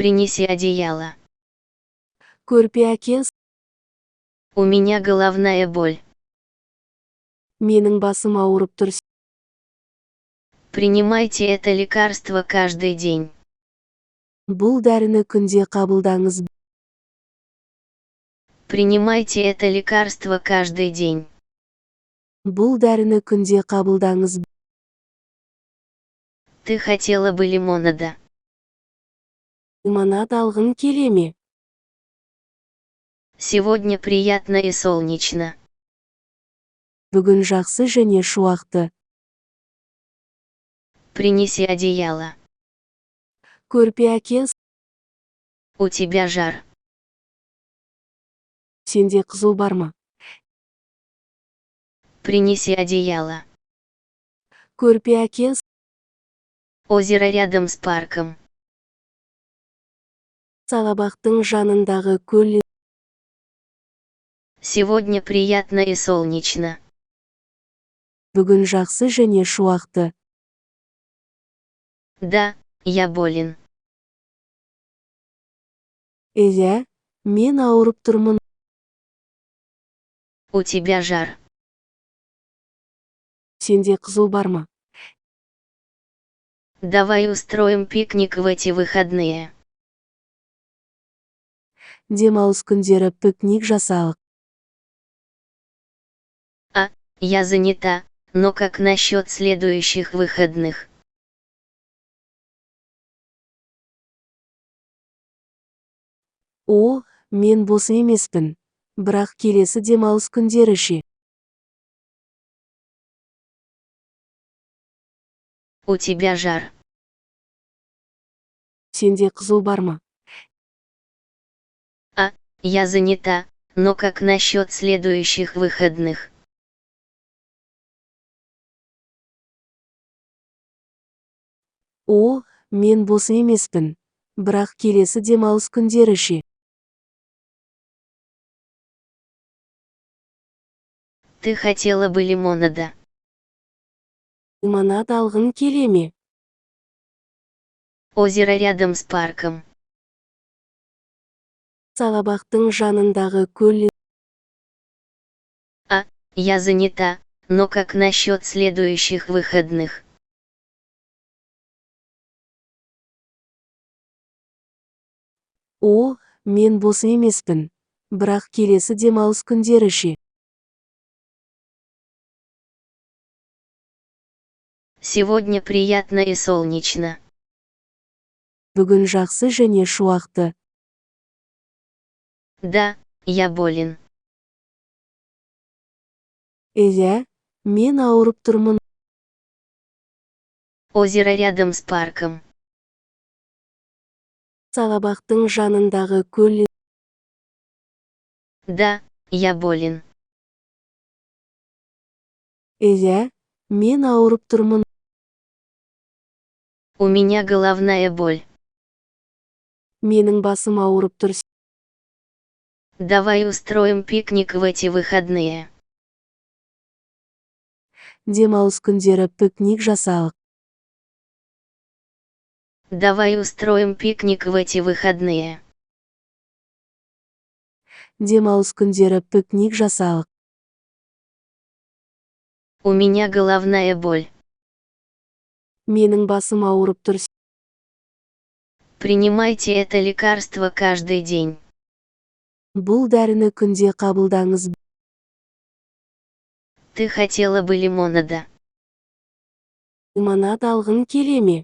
Принеси одеяло. Көрпе әкел. У меня головная боль. Менің басым ауырып тұр. Принимайте это лекарство каждый день. Бұл дәріні күнде қабылдаңыз. Принимайте это лекарство каждый день. Бұл дәріні күнде қабылдаңыз. Ты хотела бы лимонада? Лимонад алғың келе ме? Сегодня приятно и солнечно. Бүгін жақсы және шуақты. Принеси одеяло. Көрпе әкел. У тебя жар. Сенде қызу бар ма? Принеси одеяло. Көрпе әкел. Озеро рядом с парком. Саябақтың жанындағы көл. Сегодня приятно и солнечно. Бүгін жақсы және шуақты. Да, я болен. Иә, мен ауырып тұрмын. У тебя жар. Сенде қызу бар ма? Давай устроим пикник в эти выходные. Демалыс күндері пикник жасалық. А, я занята, но как насчет следующих выходных? О, мен бос емеспін. Бірақ келесі демалыс күндері ше? У тебя жар. Сенде қызу бар ма? А, я занята, но как насчет следующих выходных? О, мен бос емеспін. Бірақ келесі демалыс күндері ше? Ты хотела бы лимонада? Лимонад алғың келе ме? Озеро рядом с парком. Саябақтың жанындағы көл. А, я занята, но как насчет следующих выходных? О, мен бос емеспін. Бірақ келесі демалыс күндері ше? Сегодня приятно и солнечно. Бүгін жақсы және шуақты. Да, я болен. Иә, мен ауырып тұрмын. Озеро рядом с парком. Саябақтың жанындағы көл. Да, я болен. Иә, мен ауырып тұрмын. У меня головная боль. Менің басым ауырып тұр. Давай устроим пикник в эти выходные. Демалыс күндері пикник жасалық. Давай устроим пикник в эти выходные. Демалыс күндері пикник жасалық. У меня головная боль. Менің басым ауырып тұр. Принимайте это лекарство каждый день. Бұл дәріні күнде қабылдаңыз. Ты хотела бы лимонада? Лимонад алғың келе ме?